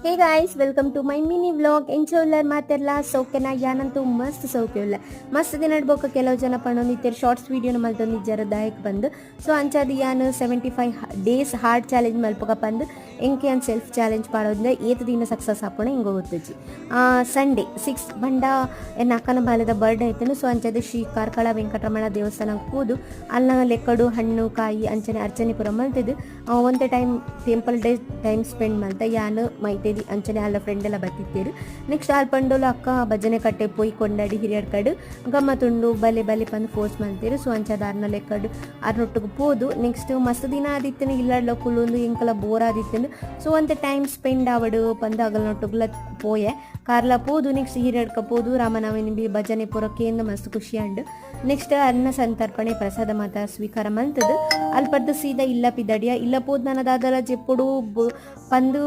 Hey guys, welcome to my mini vlog. ಎಂಚ ಉಲ್ಲರ್ ಮಾತೆರ್ಲ? ಸೌಖ್ಯನ? ಯಾನಂತೂ ಮಸ್ತ್ ಸೌಖ್ಯ ಉಲ್ಲ. ಮಸ್ತ್ ದಿನ ಬೊಕ್ಕ ಕೆಲವು ಜನ ಪಂಡೊಂದಿತ್ತೆರ್, ಶಾರ್ಟ್ಸ್ ವೀಡಿಯೋನ ಮಲ್ತೊಂದಿಜ್ಜಾರ ದಾಯಕ್ ಬಂದು. ಸೊ ಅಂಚಾದ್ ಯಾನ್ 75 ಡೇಸ್ ಹಾರ್ಡ್ ಚಾಲೆಂಜ್ ಮಲ್ಪಕ ಪಂದ್ ಎಂಕೆ ಯಾನ್ ಸೆಲ್ಫ್ ಚಾಲೆಂಜ್ ಪಾಡೋದ್ರೆ ಏತ್ ದಿನ ಸಕ್ಸಸ್ ಆಪುಣ ಇಂಗ ಗೊತ್ತುಜಿ. ಸಂಡೇ 6 ಬಂಡ ಎನ್ನ ಅಕ್ಕನ ಬಾಲೆದ ಬರ್ಡೇ ಆಯ್ತನು. ಸೊ ಅಂಚಾದ್ ಶ್ರೀ ಕಾರ್ಕಳ ವೆಂಕಟರಮಣ ದೇವಸ್ಥಾನ ಪೋದು ಅಲ್ನ ಲೆಕ್ಕಡು ಹಣ್ಣು ಕಾಯಿ ಅಂಚನೆ ಅರ್ಚನೆ ಪೂರ ಮಲ್ತದು ಒಂತೆ time temple day time spend ಮಲ್ತ. ಯಾನ್, ಮೈತೇದಿ ಅಂಚನೆ ಅಲ್ಲ ಫ್ರೆಂಡ್ ಎಲ್ಲ ಬತ್ತಿತ್ತೇರು. ನೆಕ್ಸ್ಟ್ ಆಲ್ ಪಂಡೋಲು, ಅಕ್ಕ ಭಜನೆ ಕಟ್ಟೆ ಪೋಯಿ ಕೊಂಡಾಡಿ ಹಿರಿಯರ್ ಕಡು ಗಮ್ಮತ್ತುಂಡು, ಬಲೆ ಬಲೆ ಪಂದ್ ಫೋರ್ಸ್ ಮಲ್ತೇರು. ಸೊ ಅಂಚಾದ ಅರ್ನ ಲೆಕ್ಕಡು ಅರ್ನೊಟ್ಟುಗು ಪೋದು ನೆಕ್ಸ್ಟ್ ಮಸ್ತ್ ದಿನ ಆದಿತ್ತನು ಇಲ್ಲಡ್ಲ ಕುಲ್ಲೊಂದು, ಎಂಕಲ ಬೋರ್ ಆದಿತ್ತನು. ಸೊ ಒಂತೆ ಟೈಮ್ ಸ್ಪೆಂಡ್ ಆವಡು ಪಂದ್ ಅಗಲ್ನೊಟ್ಟುಗುಲ ಪೋಯೆ. ಕಾರ್ಲ ಪೋದು ನೆಕ್ಸ್ಟ್ ಹಿರಿಯಡ್ಕ ಪೋದು ರಾಮನವಮಿ ಬಿ ಭಜನೆ ಪೂರ ಕೇಂದ್ ಮಸ್ತ್ ಖುಷಿ ಅಂಡು. ನೆಕ್ಸ್ಟ್ ಅನ್ನ ಸಂತರ್ಪಣೆ ಪ್ರಸಾದ ಮಾತ ಸ್ವೀಕಾರ ಮಲ್ತದು ಅಲ್ಪರ್ದು ಸೀದಾ ಇಲ್ಲ ಪಿದಡಿಯ. ಇಲ್ಲ ಪೋದ್ ನನ್ನ ದಾದಲ ಜೆಪ್ಪುಡು ಪಂದು.